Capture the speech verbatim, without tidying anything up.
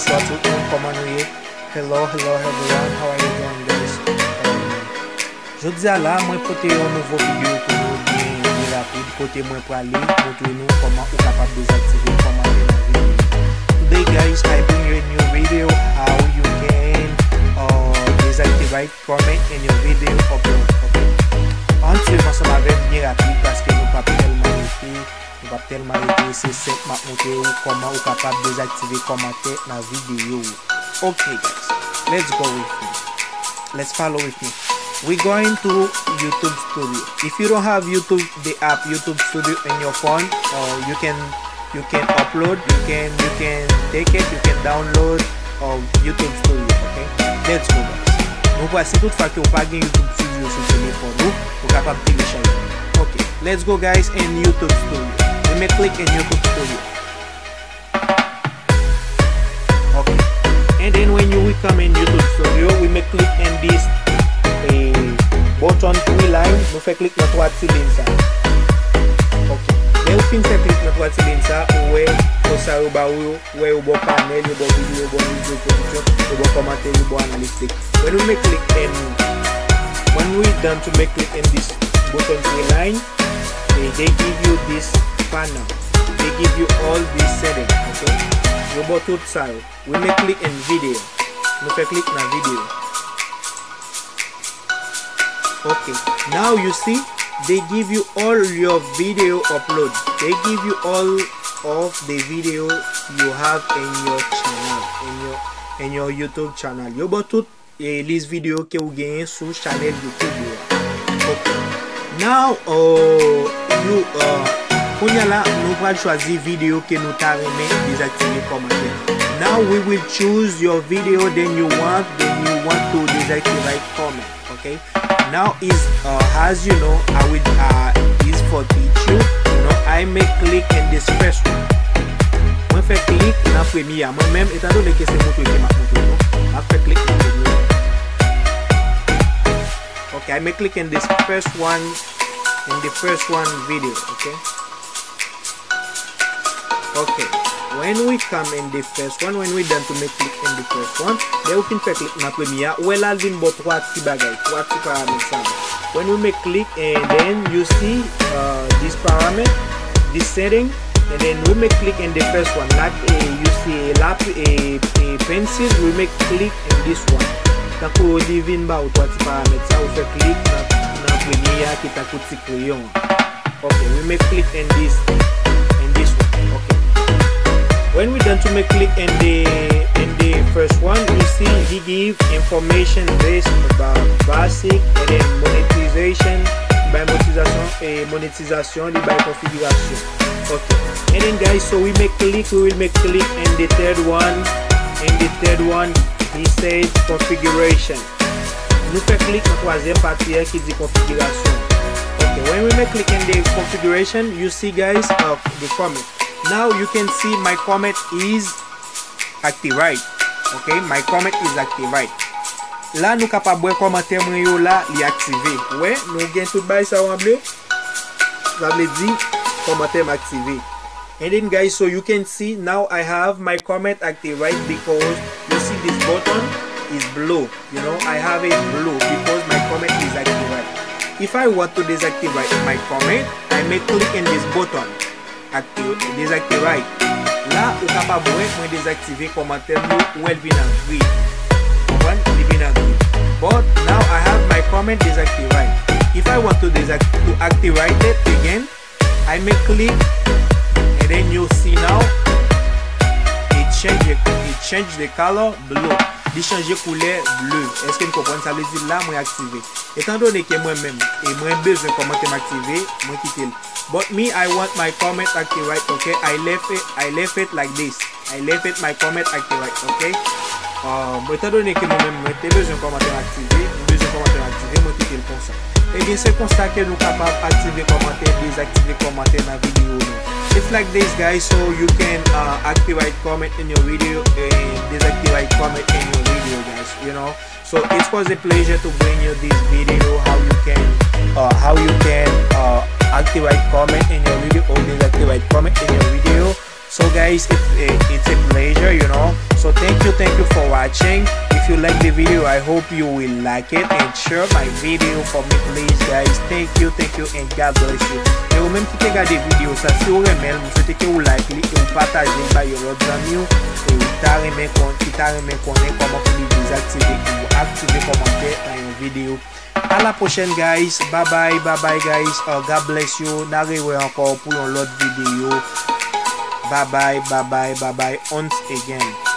Bonsoir tout moun, kòman nou ye? Hello, hello everyone, how are you doing, guys? Um, jodi a la, mwen pote yon nouvo videyo pou nou byen, byen rapid, kote mwen prale montre nou kòman ou kapab dezaktive kòmantè nan videyo. Today, guys, I bring you a new video, how you can, uh, deactivate comment in your video upload, ok? Ann swiv ansanm avè m byen rapid paske nou p ap tèlman rete, nou p ap tèlman rete, se senp m ap montre ou kòman ou kapab dezaktive kòmantè nan videyo ou. Ok, guys, let's go with me. Let's follow with me. We going to YouTube Studio. If you don't have YouTube, the app YouTube Studio in your phone, uh, you can you can upload, you can you can take it, you can download of YouTube Studio, ok? Let's go, guys. Nou pral, si tout fwa ke ou pa gen YouTube Studio sou telefòn ou, ou kapab telechaje. Ok, let's go, guys, in YouTube Studio. We may click in YouTube Studio. Ok. And then when you will come in YouTube Studio, we may click in this, eh, button three line. Nou fè klik nan twa ti liy sa. Ok. Lè ou fin fè klik nan twa ti liy sa, ou wè, konsa yo ba ou yo, ou wè yo ba w panèl, yo ba w videyo, yo ba w mizik, yo ba w pwodiksyon, yo ba w kòmantè, yo ba w analitik. When we may click in, when we done to make click in this button three line, they, they give you this panel. They give you all this setting, ok? Yo ba w tout sa yo. We may click in video. Nou fè klik nan videyo. Ok. Now you see, they give you all your video upload. They give you all of the video you have in your channel, in your, in your YouTube channel. Yo ba w tout, eh, lis videyo ke ou genyen sou chanèl YouTube ou a. Ok. Now, uh, you, uh, kounye a la, nou pral chwazi videyo ke nou ta renmen dezaktive kòmantè. Now we will choose your video, then you want, then you want to deactivate comment. Okay. Now is, uh, as you know, I will, uh, is for teach you. You know, I may click in this first one. Mwen fè klik nan premye a. Mwen menm, etandone ke se montre ke m ap montre nou, m ap fè klik nan premye a. Okay, I may click in this first one, in the first one video, okay? Okay. When we come in the first one, when we done to make click in the first one, lè ou fin fè klik nan premye a, ou wè la l vin ba w twa ti bagay, twa ti paramèt sa yo. When we make click and then you see, uh, this paramèt, this setting, and then we make click in the first one. Like, eh, you see a lap, a, a pencil, we make click in this one. Tankou li vin ba ou twa ti paramèt sa, ou fè klik nan, nan premye a ki tankou ti kreyon an. Okay, we may click in this, in this one. Okay. When we done to make click in the, in the first one, you see he give information based about basic and then monetization, li bay monetizasyon, eh, monetizasyon, li bay konfigirasyon. Okay. And then guys, so we may click, we will make click in the third one. In the third one, he said configuration. Nou fè klik nan twazyèm pati a ki di konfigirasyon. Okay, when we may click in the configuration, you see, guys, uh, the comment. Now you can see my comment is activate. Okay, my comment is activate. La nou kapab wè kòmantè mwen yo la, li aktive. Ou wè, nou gen tout bagay sa yo an ble. Sa vle di, kòmantè m aktive. And then, guys, so you can see now I have my comment active, right? Because you see this button is blue. You know, I have it blue because my comment is active, right? If I want to deactivate my comment, I may click in this button. Active, deactivate. La, ou kapab wè mwen dezaktive kòmantè m yo, ou wè l vin an gri. Konprann? Li vin an gri. But now I have my comment deactivate. If I want to deact-, to activate it again, I may click, and then you see now, it change, it change the color blue. Li chanje koulè ble. Èske n konprann sa vle di la mwen aktive? Etandone ke mwen menm, e mwen bezwen kòmantè m aktive, mwen kite l. But me, I want my comment activate, okay? I left it, I left it like this. I left it, my comment activate, okay? Um, etandone ke mwen menm, mwen te bezwen kòmantè m aktive, mwen bezwen kòmantè m aktive, mwen kite l konsa. Ebyen, se konsa ke nou kapab aktive kòmantè, dezaktive kòmantè nan videyo nou. It's like this, guys, so you can, uh, activate comment in your video and deactivate comment in your video, guys, you know. So it was a pleasure to bring you this video, how you can, uh, how you can, uh, activate comment in your video or deactivate comment in your video. So guys, it, it, it's a pleasure, you know. So thank you, thank you for watching. If you like the video, I hope you will like it and share my video for me, please, guys. Thank you, thank you, and God bless you. E ou menm ki te gade videyo sa, si ou renmen l, m swete ke ou like li e ou pataje l bay yon lòt zanmi w, e ou ta renmen kon, ki ta renmen konnen kòman pou li dezaktive ou aktive kòmantè nan yon videyo. A la pwochèn, guys. Bye bye, bye bye, guys. Uh, God bless you. N a rewè ankò pou yon lòt videyo. Bye bye, bye bye, bye bye once again.